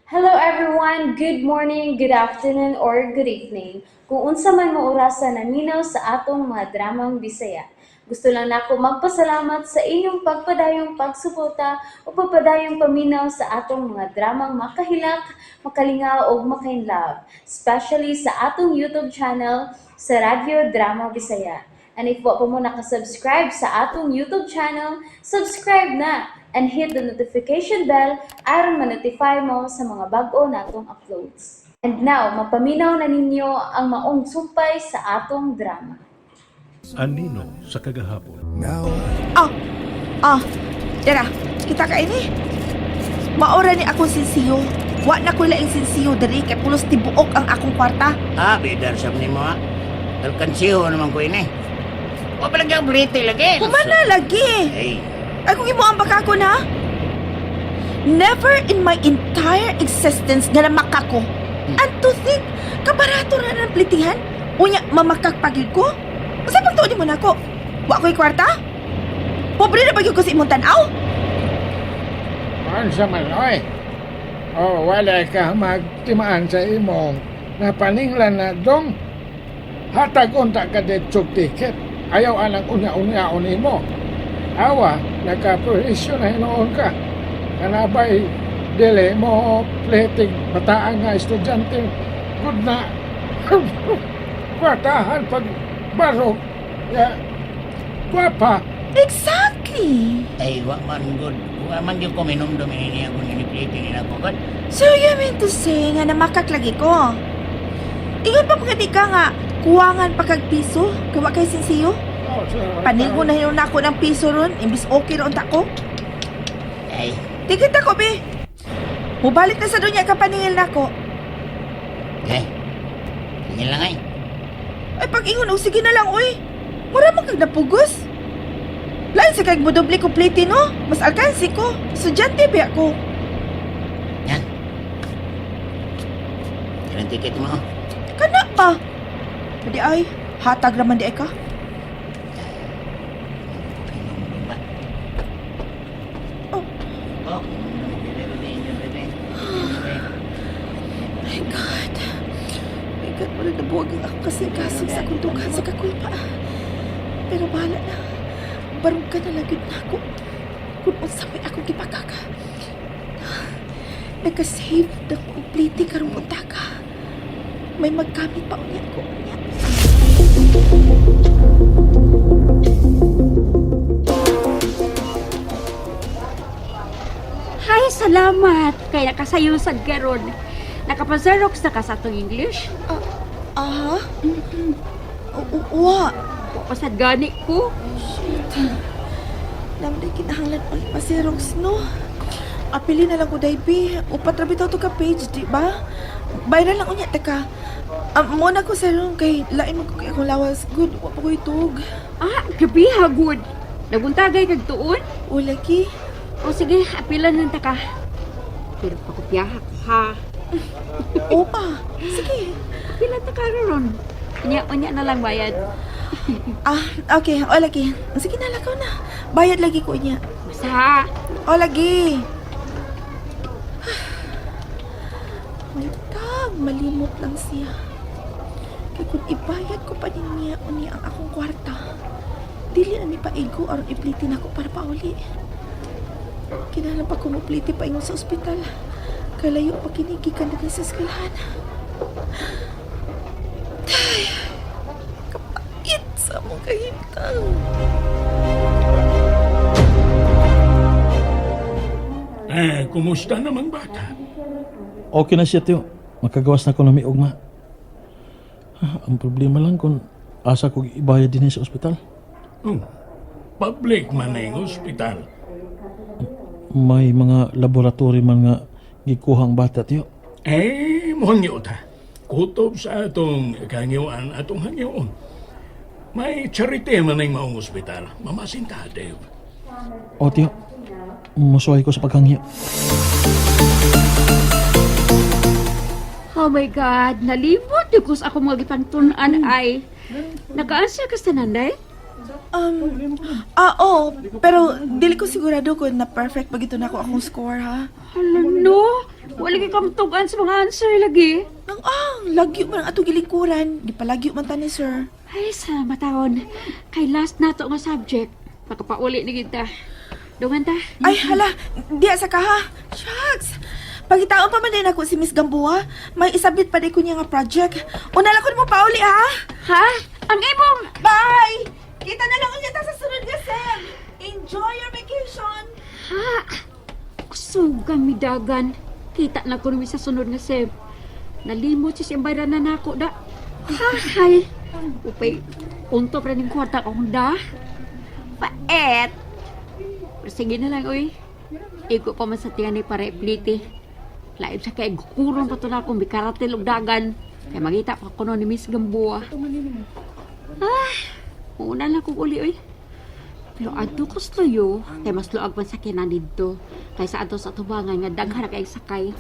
Hello everyone! Good morning, good afternoon, or good evening. Kung unsa man mo orasa naminaw sa atong mga dramang Bisaya. Gusto lang nako magpasalamat sa inyong pagpadayong pagsuporta o pagpadayong paminaw sa atong mga dramang makahilak, makalingaw ug makainlove, especially sa atong YouTube channel sa Radyo Drama Bisaya. And if wa pa mo nakasubscribe sa atong YouTube channel, subscribe na and hit the notification bell aron ma-notify mo sa mga bag-o natong uploads. And now, mapaminaw na ninyo ang maong sumpay sa atong drama. Anino sa kagahapon. Ah, ah, tara, kita ka ini. Maora ni akong sinsiyo. Wa na ko laing sinsiyo diri kay pulos tibuok ang akong kwarta. Ah, bidar sab nimo ha. Alkansiho naman ko ini. Wa pa lagi ang blite lagi. Humana lagi. Ay, Ay kung imo ang baka ko na. Never in my entire existence nga namakak ko. And to think, kabarato na ng plitihan. Unya, mamakak pagid ko. Usa pagtuon nimo nako? Wa ko'y kwarta? Pobre na ba gyud ko sa imong tan-aw? Unsa man oy. Oh, wala ka magtimaan sa imong napaninglan na dong. Hatag unta ka ditsog ticket. Ayaw anang unya-unyaon nimo. Awa, nakaprohisyon na hinuon ka. Kanabay, dili mo pletig bataan nga estudyante. Good na. Kwartahan pag barog. Ya, gwapa. Exactly. Ay wa man good. Wa man gyud ko minumdum ini niya kung ini-plite ni nako god. So you mean to say nga namakak lagi ko? Ingon pa mga di ka nga kuwangan pa kag piso, gawa kay sinsiyo. Oh, sir. Panilgo na hinon ako ng piso ron, imbis okay ron ta ko. Ay, Tikit ako, be. Mubalik na sa dunya ka paningil nako. eh. Sige lang ay. Ay pag-ingon og sige na lang oy. Mura man kag napugos. Lain sa kag modoble ko plate no. Mas alkansi ko. Estudyante ba ako. Yan. Ilang ticket mo? Oh. Kana ba? Pwede ay, hatag raman di ay ka. Minumdum ba? Oh. Oh, minumdum. Bebe, bebe, bebe. My God. My God, wala nabuwag ang akong kasing-kasing sa akong dughan sa kakulpa. Pero bahala na. Barog ka na lang yun na ako. Kung unsa may akong gipakaka. Nagka-save na ko og plite karong buntaka. May magkamit pa unya ko unya. Hay, salamat! Kay nakasayo sad karon. Nakapaserox na ka sa atong English. Aha? Wa. Wa pa sad gani ko. Shit. Namday kinahanglan ulit pa si Rox, no? Apili na lang ko, Daybi. Upat ra bitaw to ka page, di ba? Bayran lang unya, teka. Muna ko sa room kay lain mo ko kay akong lawas. Good, wa pa ko itog. Ah, gabi ha, good. Naguntagay kag tuon. O, lagi. O sige, apilan lang ta ka. Pero pakopyaha ko ha. Opa, sige. Apilan ta ka ron. Unya, unya na lang bayad. Ah, okay. O, lagi. Sige na, lakaw na. Bayad lagi ko unya. Basta. O, lagi. Maltag, malimot lang siya. Kay kung ibayad ko pa niya unya ang akong kwarta, dili na ni paigo aron ipliti na ko para pauli. Kinahanglan pa ko mopliti paingon sa ospital. Kalayo pa kini gikan na sa eskwelahan. Ay, kapait sa among kahimtang. Eh, kumusta namang bata? Okay na siya, Tiyo. Makagawas na ko na may ugma. Ah, ang problema lang kung asa ko ibayad din sa ospital. Public man na yung ospital. May mga laboratory man nga gikuha ang bata, Tiyo. Eh, muhangyo ta. Kutob sa atong kangyuan atong hangyoon. May charity man ang maong ospital. Mamasinta, Dave. O, Tiyo. Musuhay ko sa paghangyo. Oh my God, nalimot yung kus ako mga gipangtun-an ay. Naka-answer ka sa nanay? Oo, pero dili ko sigurado kung na perfect pag ito na ako akong score, ha? Hala no, wala kay kamtugan sa mga answer lagi. Nang ang, lagyo man ang atong gilingkuran. Gipalagyo man ta ni sir. Ay, sa matawon. Kay last nato nga subject. Makapauli ni kita. Dungan ta. Ay, hala, diya sa kaha. Shucks! Pagitaon pa man din ako si Miss Gamboa. May isabit pa din ko niya nga project. Una lang ko mo pauli, ha? Ha? Ang imong! Bye! Kita na lang ulit ta sa sunod nga, Sam. Enjoy your vacation! Ha? Kusugan mi dagan. Kita na ko sa sunod nga seb. Nalimot siya siyang bayran na nako da. Hahay. Upay, unto pa rin kwarta ko da. Paet. Pero sige na lang, oy. Igo pa man sa tiyan ni para ipliti. Laib sa kay gukuron pa to na akong bikaratil og dagan. Kay mangita pa ko ni Miss Gamboa. Ah, una lang kong uli, oy. Pero adto ko sa tuyo, kay mas luag man sa kinan didto. Kaysa adto sa tubangan nga daghan na kay sakay.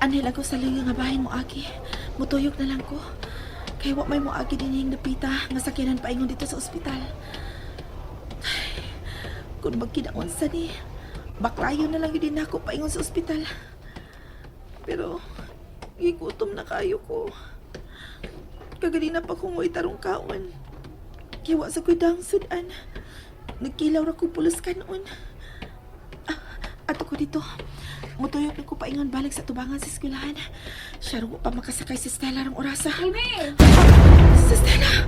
Anhel ako sa linga nga bahin mo, Aki. Mutuyok na lang ko. Kay wa may mo agi din yung napita nga sakyanan paingon dito sa ospital. Ay, kung magkinaon sa ni, baklayo na lang yun din ako paingon sa ospital. Pero, gigutom na kayo ko. Kagalina pa kong way tarong kaon. Kiwa sa ko'y dang sudan. Nagkilaw ra ko pulos kanon. Ah, ato ko dito. Mutuyok na ko paingon balik sa tubangan sa eskwelahan. Siya ro pa makasakay si Stella rong orasa. Amy! Si Stella!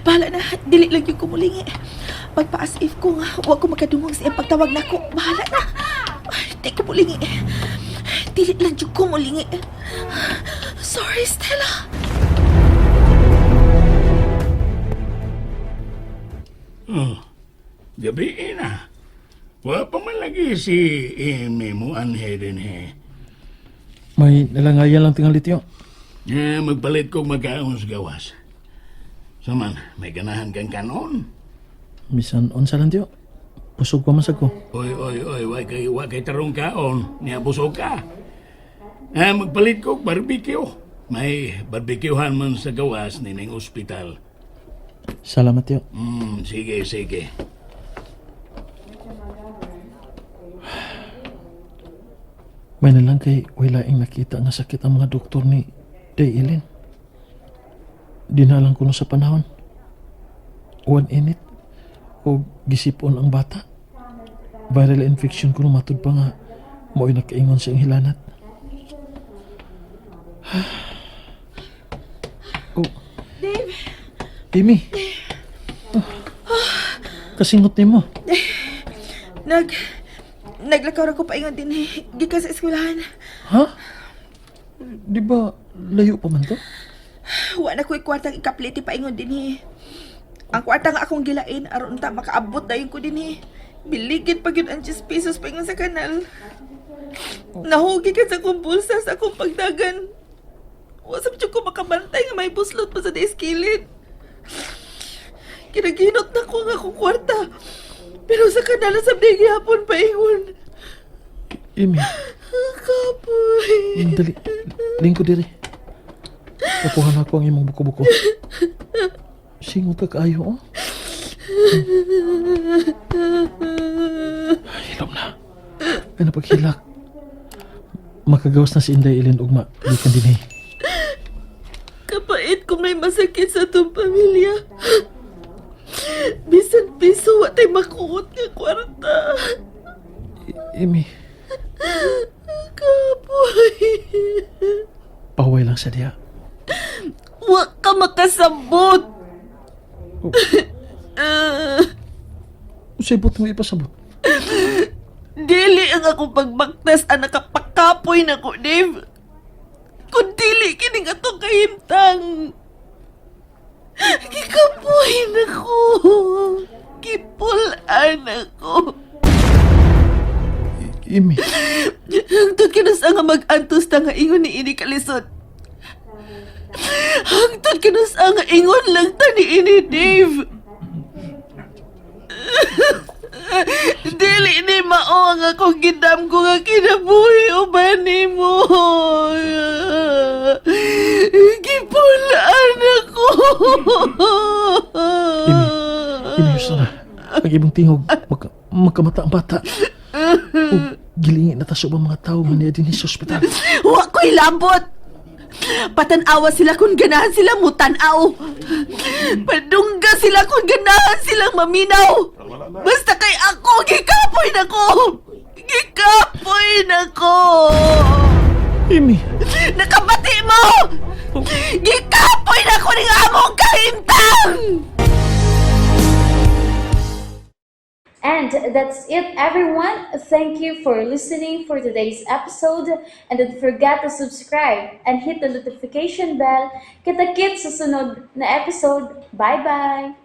Bahala na, dili lang yung kumulingi. Pagpaas if ko nga, huwag ko makadungog sa iyang pagtawag nako. Bahala na. Ay, di ko mulingi. Dili lang yung kumulingi. Sorry, Stella. Oh, gabi na. Wa pa man lagi si Amy mo anhe din he. May nalangayan lang tingali, tiyo. Eh, magpalit kog magkaon sa gawas. Saman, may ganahan kang kanon. Bisan unsa lang, tiyo. Busog pa man sad ko. Oy, oy, oy, wa kay tarong kaon. Niya busog ka. Eh, magpalit kog barbecue. May barbecuehan man sa gawas ni ning ospital. Salamat, tiyo. Sige, sige. May na lang kay wala ing nakita nga sakit ang mga doktor ni Day Ellen. Dinalang ko no sa panahon. One init o gisipon ang bata. Viral infection ko no matud pa nga mo'y nakaingon sa iyang hilanat. Oh. Dave! Amy. Oh. Kasingot nimo. Nag... Naglakaw ra ko paingon din eh. Gikan sa eskwelahan. Ha? Di ba layo pa man to? Wa na ko'y kwartang ikapliti paingon din eh. Ang kwarta nga akong gilain aron ta makaabot dayon ko din eh. Biligid pa gyud ang 10 pesos paingon sa kanal. Nahugi ka sa akong bulsa sa akong pagdagan. Wa sab jud ko makabantay nga may buslot pa sa kilid. Kinaginot na ko ang akong kwarta. Pero sa kanal sa gihapon paingon. Amy. Kapoy. Dali. Lingko diri. Kakuha na ako ang imong buko-buko. Singot ka kaayo, oh. Ay, Hilom na. Ay, napaghilak. Makagawas na si Inday Ellen ugma. Gikan din eh. Kapait kung may masakit sa itong pamilya. Bisan piso, wa tay makuot nga kwarta. Amy, Kapoy. paway lang sa diya. Wa ka makasabot. Oh. Usay bot mo ipasabot. Dili ang akong pagbaktas ang nakapakapoy na ko, Dave. Kung dili kining atong kahimtang. Gikapoy na ko. Gipulaan ako. Amy, Hangtod kinusa nga mag-antos ta nga ingon ni ini kalisod. Hangtod kinusa nga ingon lang ta ni ini, Dave. Dili ni mao ang akong gidam ko nga kinabuhi uban nimo. Gipulaan ako. Amy, Amy, gusto na. Ang imong tingog, magkamata ang bata. O, gilingi na ta sa ubang mga tao nga niya din sa ospital. Wa ko'y lambot. Patanawa sila kung ganahan sila mutanaw. Padungga sila kung ganahan silang maminaw. Basta kay ako, gikapoy na ko. Gikapoy na ko. Amy, Nakabati mo! Gikapoy na ko ning among kahimtang! And that's it, everyone. Thank you for listening for today's episode. And don't forget to subscribe and hit the notification bell. Kita-kits sa sunod na episode. Bye-bye!